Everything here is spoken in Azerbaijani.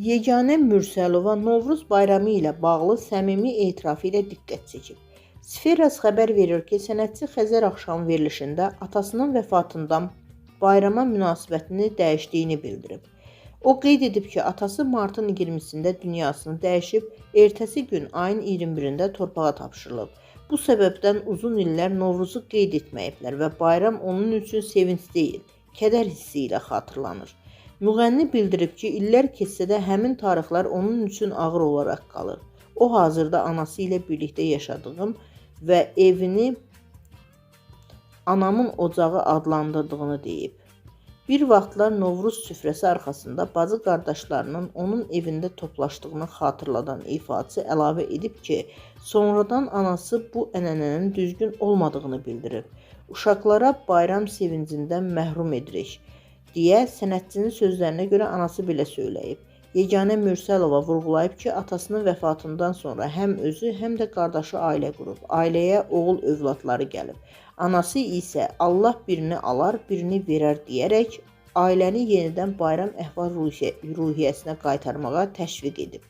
Yeganə Mürsəlova Novruz bayramı ilə bağlı səmimi etirafı ilə diqqət çəkib. Sferas xəbər verir ki, sənətçi Xəzər axşamı verilişində atasının vəfatından bayrama münasibətini dəyişdiyini bildirib. O qeyd edib ki, atası martın 20-sində dünyasını dəyişib, ertəsi gün ayın 21-də torpağa tapşırılıb. Bu səbəbdən uzun illər Novruzu qeyd etməyiblər və bayram onun üçün sevinc deyil, kədər hissi ilə xatırlanır. Müğənni bildirib ki, illər keçsə də həmin tarixlər onun üçün ağır olaraq qalır. O hazırda anası ilə birlikdə yaşadığım və evini anamın ocağı adlandırdığını deyib. Bir vaxtlar Novruz süfrəsi arxasında bacı qardaşlarının onun evində toplaşdığını xatırladan ifaçı əlavə edib ki, sonradan anası bu ənənənin düzgün olmadığını bildirib. Uşaqlara bayram sevincindən məhrum edirik, deyə sənətçinin sözlərinə görə anası belə söyləyib. Yeganə Mürsəlova vurğulayıb ki, atasının vəfatından sonra həm özü, həm də qardaşı ailə qurub. Ailəyə oğul övladları gəlib. Anası isə Allah birini alar, birini verər deyərək ailəni yenidən bayram əhval-ruhiyyəsinə qaytarmağa təşviq edib.